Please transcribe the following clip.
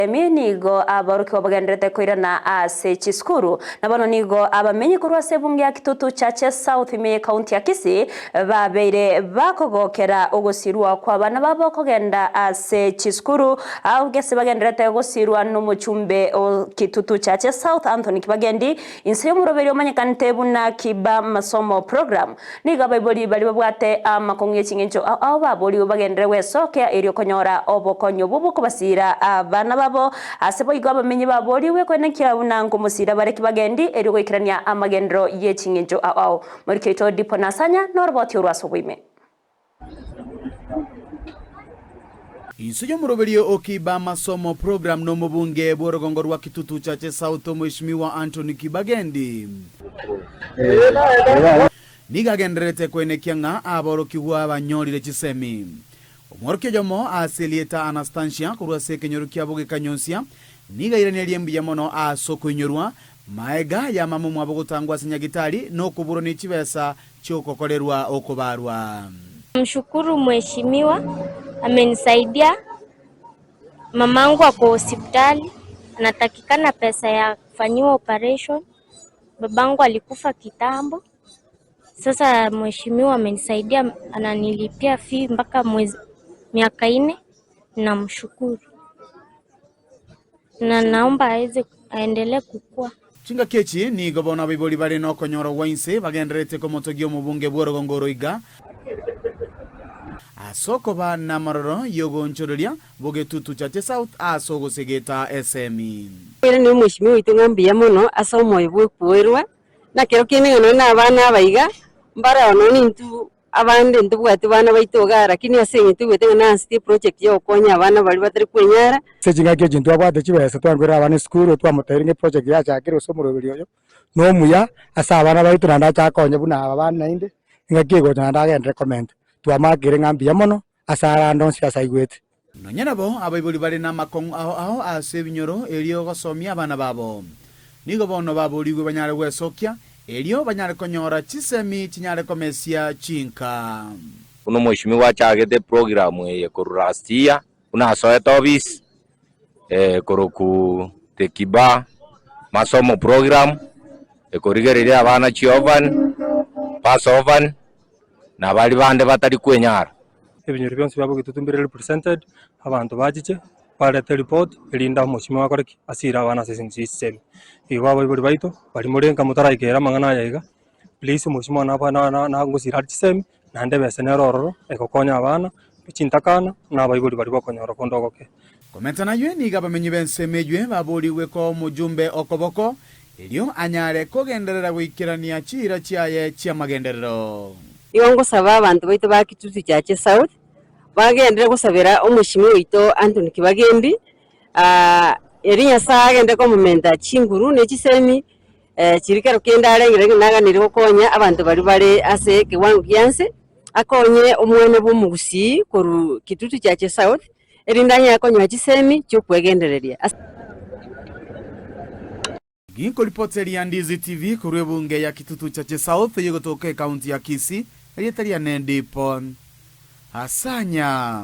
Emi nigo aborokigwa bagendererete koirana ase chisukuru, na bono nigo abamenyi korwa ase ebunge ya Kitutu Chache South ime y'Ekaunti ya Kisii babeire bakogokera ogosirwa kw'abana babo kogenda ase chisukuru agwo gese bagendererete gosirwa nomochumbe o Kitutu Chache South Anthony Kibagendi inse y'omoroberi omanyekanete buna Kiba Masomo Program. Nigo abaibori baria babwate amakong'u ye ching'encho ao ao baborigwe bagenderere gwesokea erio konyora obokonyi obwo bw'okobasiira abana babo. Ase boigo abamenyi baborigwe koenekia buna nkomosiira bare kibagendi erio goikerania amagenderero ye ching'encho ao ao. Moriki oito Dipo Nasanya noroboti orwo ase oboime. Inse y'omoroberio o Kiba Masomo Program nomobunge bw'orogongo rwa Kitutu Chache South Omweshimiwa Anthony Kibagendi nigo agendererete koenekia ng'a aborokigwa banyorire chisemi. Omworokia oyomo ase erieta Anastancia korwa ase ekenyoro kia Bogekanyonsia nigo airanerie mbuya mono ase okoinyorwa maega ya mama omwabo gotangwa ase nyagitari na okoburwa ne chibesa chi'ogokorerwa okobarwa. Namshukuru mheshimiwa amenisaidia mamangu ako hospitali anatakikana pesa ya kufanyiwa operation, babangu alikufa kitambo sasa mheshimiwa amenisaidia ananilipia fee mpaka mwezi miaka nne namshukuru na naomba aweze aendelee kukua. Chingaki echi nigo bono abaibori bare nokonyora gwa inse bagendererete komotogia omobunge bw'orogongo oro iga, ase okoba namaroro y'ogoonchoreria bogetutu Chache South ase ogosegeta esemi. Oiranie omweshimiwa oito ng'a mbuya mono ase omoyo bw'okoerwa, nakero kende ng'a nonye na abana aba iga, mbare nonye intwe Abande ntobwati bana baito igaa, lakini ase eng'encho toigwete ng'a nansi eproject ya gokonya abana baria batari kwenyara. Ase chingaki echi ntwabwate chibesa twankorera abana esukuru, twamotebirie ng'a eproject yachakire gose omoroberi oyo nomuya ase abana baito naende ache akonye buna aba bande naende, engaki egocha naende agenderere komenta. Twamakeire ng'a mbuya mono ase arande onsi ase aigwete. Nonya nabo abaibori bare namakong'u ao ao ase ebinyoro erio gosomia abana babo. Nigo bono baborigwe banyare gwesokia, erio banyare konyora chisemi chinyare komesia chinka. Buna omweshimiwa achagete eprogram eye korwa last year, buna asoete office, korokwa the Kiba masomo program, ekorigereria abana chiorphan, pass orphan, na baria bande batari kwenyara. Ebinyoro bionsi biabo Gitutu mbire represented, abanto bachiche barete report erinde omochie akore ki? Asire abana ase esinto chia chisemi. Igo abaibori baito baria more nka motaraikera amang'ana aya iga, please omochie nabo nagosira are chisemi naende ebesa nere ororo egokonya abana, chintakana na abaibori baria bakonyora konde ogoke. Komenta naywe nigo abamenyi b'ensemo eywe baborigwe koa omojumbe okoboko, erio anyare kogenderera goikerania chiira chiaye chi'amagenderero. Igo ngosaba abanto baito ba Kitutu Chache South bagenderere gosabera omweshimiwa oito Anthony Kibagendi, erio Nyasae agende komomenta chinguru ne chisemi chiria kero kende arengere ng'a naganeirie gokonya abanto baria bare ase ekewango gia nse, akonye omwana bwa omogusii korwa Kitutu Chache South, erinde anyare konyora chisemi chi'okwegendereria. Ginkoripoteria Ndizi TV korwa ebunge ya Kitutu Chache South eyegotoka ekaunti ya Kisii, erieta riane Dipon Asanya.